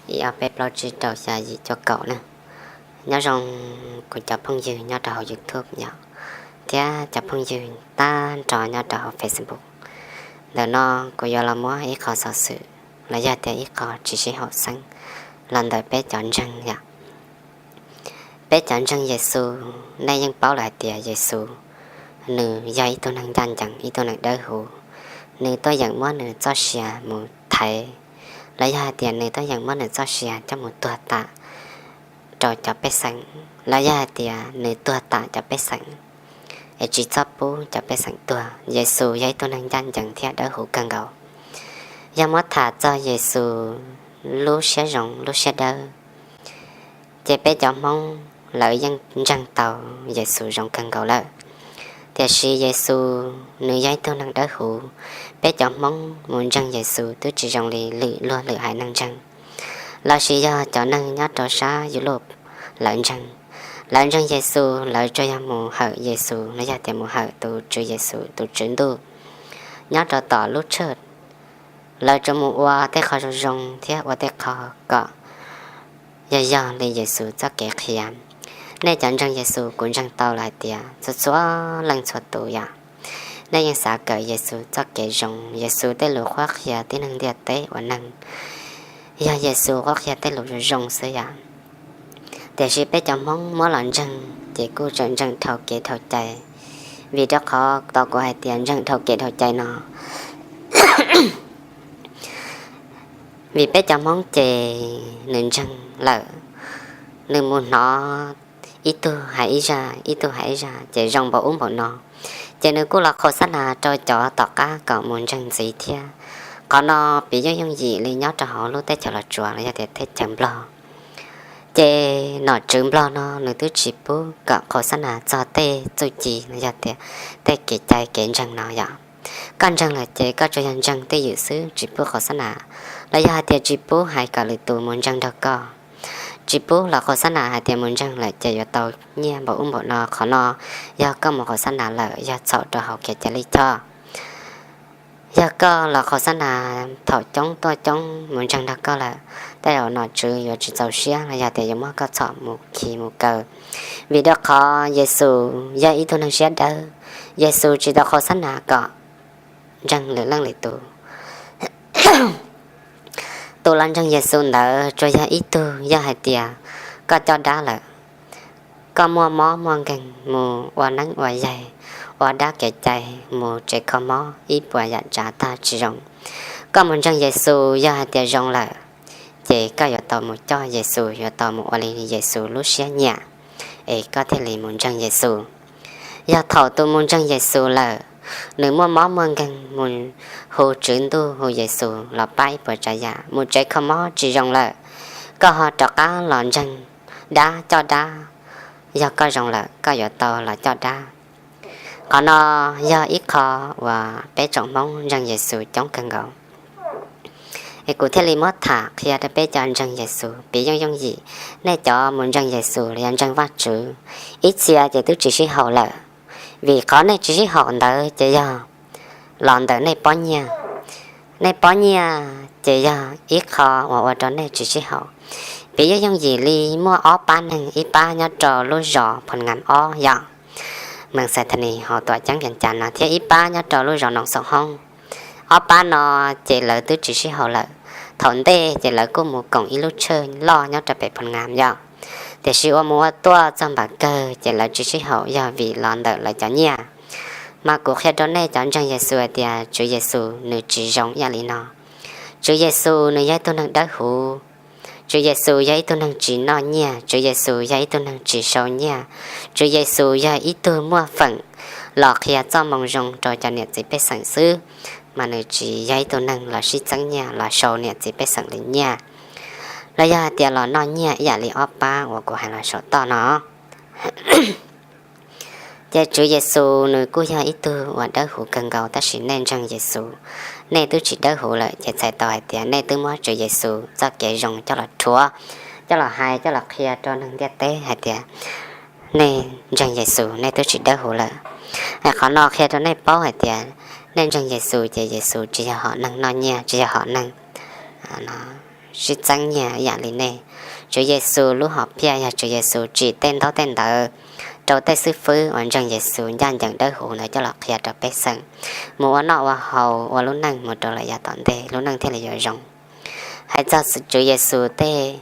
Ib ob peb plaub tsib rau xya yim cuaj kaum na. Nyob zoo kuv cov phooj ywg nyob rau hauv YouTube yom, thiab cov phooj ywg tag nrho nyob rau hauv Facebook. Ntawm no kuv yuav los muab ib qho xov xwm los yog tias ib qho tsis sib haum xeeb los ntawm peb cov ntseeg yom. Peb cov ntseeg Yexus, nej yeej paub lawm hais tias Yexus nws yog ib tug neeg ncaj ncees, ib tug neeg dawb huv. Nws tuaj yeem muab nws txoj sia mus thaiv, los yog hais tias nws tuaj yeem muab nws txoj sia coj mus tuag tam rau cov pej xeem, los yog hais tias nws tuag tam cov pej xeem es tsis txhob pub cov pej xeem tuag. Yexus yog ib tug neeg ncaj ncees thiab dawb huv kawg nkaus. Yog muab tham txog Yexus lub siab zoo lub siab dawb, ces peb cov Hmoob lawv yeej ntseeg tau Yexus zoo kawg nkaus lawm. Tiam sis Yexus nws yog ib tug neeg dawb huv. Peb cov Hmoob mus ntseeg Yexus twb tsis zoo li lwm luag lwm haiv neeg ntseeg. Lossis yog cov neeg nyob rau sab Europe lawv ntseeg. Lawv ntseeg Yexus, lawv tsuas yog mus hawm Yexus los yog tias mus hawm tus Tswv Yexus, tus Tswv Ntuj, nyob rau tom lub tshaj. Lawv tsuas mus ua tej qho zoo zoo thiab ua tej qho kom yog yog li Yexus txoj kev qhia. Nej cov ntseeg Yexus, kuv ntseeg tau lawm hais tias txhua txhua leej txhua tus yom, nej yeej xav kawm Yexus txoj kev zoo, Yexus tej lus qhuab qhia tib neeg ntiaj teb ua neeg, yog Yexus qhuab qhia tej lus zoo zoo xwb yom. Tiam sis peb cov Hmoob muab los ntseeg ces kuj tseem ntseeg dhau kev dhau cai. Vim rau qhov tau kuv hais tias ntseeg dhau kev dhau cai no, vim peb cov Hmoob ces nws ntseeg lawm, nws mus hnov ib tug hais ib zaj, ib tug hais ib zaj ces zoo npaum ub npaum no, ces nws kuj los qhau xab nas rau cov tom qab kom mus ntseeg ntxiv thiab. Qhov no piv yooj yooj yim li nyob rau hauv lub teb chaws Los Tsuas los yog tias teb chaws Nplog. Ces nom tswv Nplog no nws twb tsis pub kom qhau xab nas txog tej txuj ci los yog tias tej kev cai kev ntseeg no yom. Koj ntseeg lawm ces koj tsuas yog ntseeg twj ywm xwb, tsis pub qhau xab nas, los yog hais tias tsis pub hais kom lwm tus mus ntseeg nrog koj. Tsis pub los qhau xab nas hais tias mus ntseeg lawm ces yuav tau nyiaj npaum ub npaum no. Qhov no yog koj mus qhau xab nas lawm yog txhaum rau hauv kev cai lij choj. Yog koj los qhau xab nas thaum coob tuaj coob mus ntseeg nrog koj lawm, tej zaum nom tswv yuav tsis txaus siab los yog tias yuav muab koj txhom mus khi mus kaw. Vim rau qhov Yexus yog ib tug neeg siab dawb, Yexus tsis tau qhau xab nas kom ntseeg lwm leej lwm tus. Tus los ntseeg Yexus ntawd tsuas yog ib tug yog hais tias koj coj dab lawm, koj muaj mob muaj nkeeg mus ua neeb ua yaig, ua dab kev cai, mus tsev kho mob ib puas yam tsav tag tsis zoo. Koj mus ntseeg Yexus yog hais tias zoo lawm, ces koj yuav tau mus coj Yexus, yuav tau mus ua li Yexus lub siab nyiam, es koj thiaj li mus ntseeg Yexus. Yog thaum tus mus ntseeg Yexus lawm, nws muaj mob muaj nkeeg mus hu Tswv Ntuj hu Yexus los pab ib puas tsav yam, mus tsev kho mob tsis zoo lawm, koj ho rov qab los ntseeg dab coj dab, yog koj zoo lawm koj yuav tau los coj dab. Qhov no yog ib qho uas peb tsoom Hmoob ntseeg Yexus coob kawg nkaus. Es kuv thiaj li muab tham qhia rau peb cov ntseeg Yexus piv yooj yooj yim. Nej cov mus ntseeg Yexus los yog ntseeg Vajtswv, ib txhia ces twb tsis sib haum lawm. Vim qhov nej tsis sib haum ntawd ces yog los ntawm nej pob nyiaj. Nej pob nyiaj ces yog ib qho uas ua rau nej tsis sib haum. Piv yooj yooj yim li muaj ob pab neeg, ib pab nyob rau lub zos Phoo Ngam ob yom, Mees Xais Thas Nis hauv tuam ceeb Vias Cas no, thiab ib pab nyob rau lub zos Noo Xoom Hoob. Ob pab no ces lawv twb tsis sib haum lawm. Thaum ntej ces lawv kuj mus koom ib lub tshaj loj nyob rau pem Phoo Ngam yom. Tiam sis ua mus ua tuaj txog npam kawg ces lawv tsis sib haum yog vim los ntawm lawv cov nyiaj. Mas kuv qhia rau nej cov ntseeg Yexus hais tias Tswv Yexus nws tsis zoo ib yam li no. Tswv Yexus nws yog ib tug neeg dawb huv. Tswv Yexus yog ib tug neeg tsis noj nyiaj, Tswv Yexus yog ib tug neeg tsis sau nyiaj, Tswv Yexus yog ib tug muaj feem los qhia txoj moo zoo rau cov niam txiv pej xeem xwb, mas nws tsis yog ib tug neeg los sib txeeb nyiaj los sau niam txiv pej xeem li nyiaj, los yog hais tias los noj nyiaj ib yam li ob pab uas kuv hais los saum toj no. Ces Tswv Yexus nws kuj yog ib tug uas dawb huv kawg nkaus, tab sis nej ntseeg Yexus, nej twb tsis dawb huv lawm, ces txhais tau hais tias nej twb muab Tswv Yexus txoj kev zoo coj los rhuav, coj los hais, coj los qhia rau neeg ntiaj teb hais tias nej ntseeg Yexus, nej twb tsis dawb huv lawm. Qhov no qhia rau nej paub hais tias nej ntseeg Yexus ces Yexus tsis yog hom neeg noj nyiaj, tsis yog hom neeg no sib txeeb nyiag ib yam li nej. Tswv Yexus lub hom phiaj yog Tswv Yexus tsim tej ntaub tej ntawv rau tej xib fwb uas ntseeg Yexus ncaj ncees dawb huv ntawd coj los qhia rau pej xeem mus ua noj ua haus ua lub neej mus rau lawm yav tom ntej lub neej thiaj li yuav zoo. Hais txog Tswv Yexus tej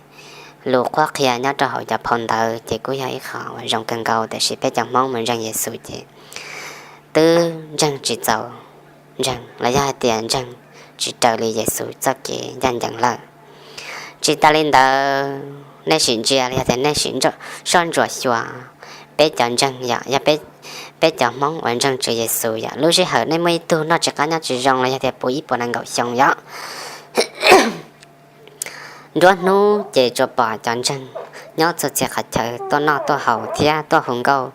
lus qhuab qhia nyob rau hauv cov phau ntawv ces kuj yog ib qho uas zoo kawg nkaus, tiam sis peb cov Hmoob mus ntseeg Yexus ces twb ntseeg tsis txaus ntseeg los yog hais tias ntseeg tsis raws li Yexus txoj kev ncaj ncees lawm. Tsis tas li ntawd, nej sim ntsia los yog tias nej sim soj ntsuam xyuas peb cov ntseeg yom, yog peb cov Hmoob uas ntseeg Tswv Yexus yom, lub sij hawm nej muaj ib tug noj tsis qab nyob tsis zoo los yog tias puv ib puas nees nkaum xyoo yom, nruab hnub ces tsuas pom cov ntseeg nyob txhua txhia qhov chaw tuaj noj tuaj haus thiab tuaj hu nkauj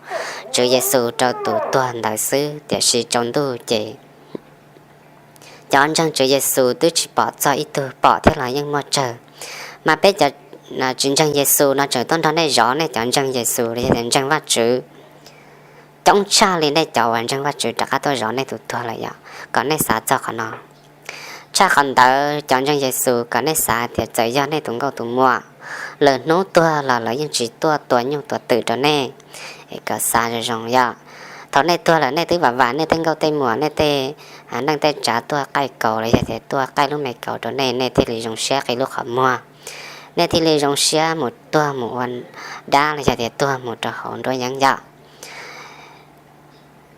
Tswv Yexus rau tus tuag ntawd xwb, tiam sis tsaus ntuj ces cov ntseeg Tswv Yexus twb tsis pom txog ib tug, pom thiab los yeej muaj tsawg. Mas peb cov tsis ntseeg Yexus no tseem tuaj nrog nej zov nej cov ntseeg Yexus los yog tias ntseeg Vajtswv coob tshaj li nej cov uas ntseeg Vajtswv rov qab tuaj zov nej tus tuag lawm yom, kom nej xav txog qhov no. Tshaj qhov ntawd, cov ntseeg Yexus kom nej xav tias txawm yog nej tus nkauj tus muam, lwm hnub tuag los lawv yeej tsis tuaj tua nyuj tua twm rau nej. Es kom xav zoo zoo yom, thaum nej tuag lawm nej twb vam vam nej tej nkauj tej muam, nej tej neej tej tsav tuaj qaij kaus los yog tias tuaj qaij lub me kaus rau nej, nej thiaj li zoo siab qi lub qhov muag, nej thiaj li zoo siab mus tuag mus ua dab los yog tias tuag mus rau hauv nruab yeeb yom.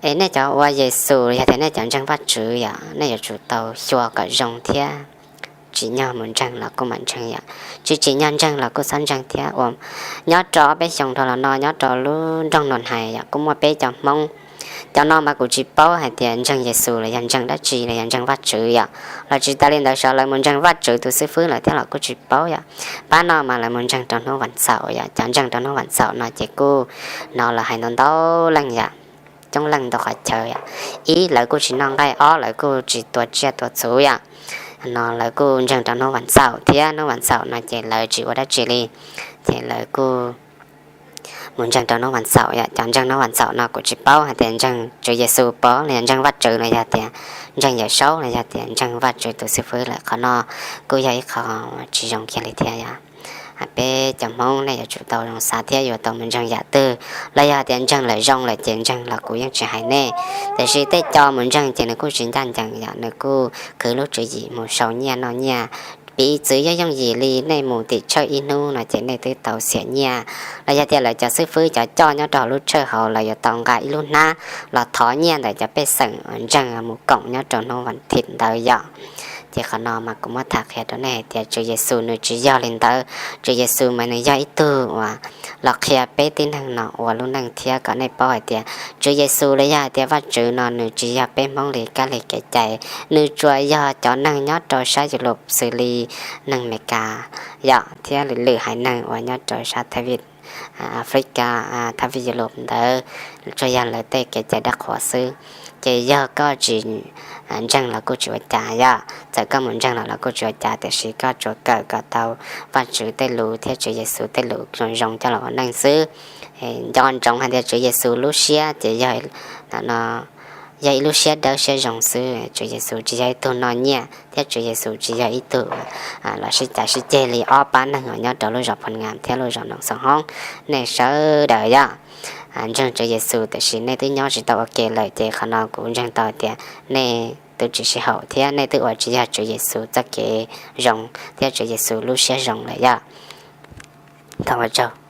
Es nej cov ua Yexus los yog tias nej cov ntseeg Vajtswv yom, nej yuav tsum tau xyuas kom zoo thiab. Tsim nyog mus ntseeg los kuj mam ntseeg yom, tsis tsim nyog ntseeg los kuj txhob ntseeg thiab. Uas nyob rau ob peb xyoos dhau los no, nyob rau lub nroog Nus Hais yom, kuj muaj peb cov Hmoob. Cov no mas kuv tsis paub hais tias ntseeg Yexus los yog ntseeg dab tsi los yog ntseeg Vajtswv yom, los tsis tas li ntawd xyov lawv mus ntseeg Vajtswv tus xib fwb lawm thiab los kuj tsis paub yom. Pab no mas lawv mus ntseeg rau hnub vas xaum yom, cov ntseeg rau hnub vas xaum no ces kuj hnov lawv hais ntau ntau leej yom, coob leej ntau qhov chaw yom. Ib, lawv kuj tsis noj nqaij, ob, lawv kuj tsis tua tsiaj tua txhu yom. No lawv kuj ntseeg rau hnub vas xaum thiab hnub vas xaum no ces lawv tsis ua dab tsi li, ces lawv kuj mus ntseeg rau hnub vas xaum yom. Cov ntseeg hnub vas xaum no kuv tsis paub hais tias ntseeg Tswv Yexus pov los yog ntseeg Vajtswv los yog tias ntseeg Yawm Saub los yog tias ntseeg Vajtswv tus xib fwb lawm, qhov no kuj yog ib qho tsis zoo kiag li thiab yom. Peb cov Hmoob nej yuav tsum tau zoo xav thiab yuav tau mus ntseeg yam twg, los yog tias ntseeg lawm zoo lawm ces ntseeg los kuv yeej tsis hais nej. Tiam sis tej co mus ntseeg ces nws kuj tsis ncaj ncees yom, nws kuj khwv lub tswv yim mus sau nyiaj noj nyiaj. Piv txwv yooj yooj yim li nej mus tim tshawj ib hnub no ces nej twb tau xiam nyiaj, los yog tias lawv cov xib fwb cov coj nyob rau hauv lub tshawj hauv lawv yuav tau nqa ib lub hnab los thov nyiaj ntawm cov pej xeem uas ntseeg mus koom nyob rau hnub vas thib ntawd yom. Ces qhov no mas kuv muab tham qhia rau nej hais tias Tswv Yexus nws tsis yog li ntawd. Tswv Yexus mas nws yog ib tug uas los qhia peb tib neeg no ua lub neej thiab kom nej paub hais tias Tswv Yexus los yog hais tias Vajtswv no nws tsis yog peb Hmoob li kab li kev cai, nws tsuas yog cov neeg nyob rau sab Yus Lus xws li neeg Amelikas yom, thiab lwm lwm haiv neeg uas nyob rau sab Thaib Vij, Africa, Thaib Vij Yus Lus ntawd, tsuas yog lawv tej kev cai dab qhuas xwb. Ces yog koj tsis ntseeg los kuj tsis ua cas yom, txawm koj mus ntseeg los los kuj tsis ua cas, tiam sis koj tsuas kawm kom tau Vajtswv tej lus thiab Tswv Yexus tej lus zoo zoo coj los ua neej xwb. Nco ntsoov hais tias Tswv Yexus lub siab ces yog, no, yog ib lub siab dawb siab zoo xwb. Tswv Yexus tsis yog ib tug noj nyiaj thiab Tswv Yexus tsis yog ib tug los sib cav sib ceg li ob pab neeg uas nyob rau lub zos Phoo Ngam thiab lub zos Noo Xoo Hoob. Nej sawv daws yom, ntseeg Tswv Yexus tiam sis nej twb nyob tsis tau ua ke lawm ces qhov no kuv ntseeg tau tias nej twb tsis sib haum thiab nej twb ua tsis yog Tswv Yexus txoj kev zoo thiab Tswv Yexus lub siab zoo lawm yom. Thov ua tsaug.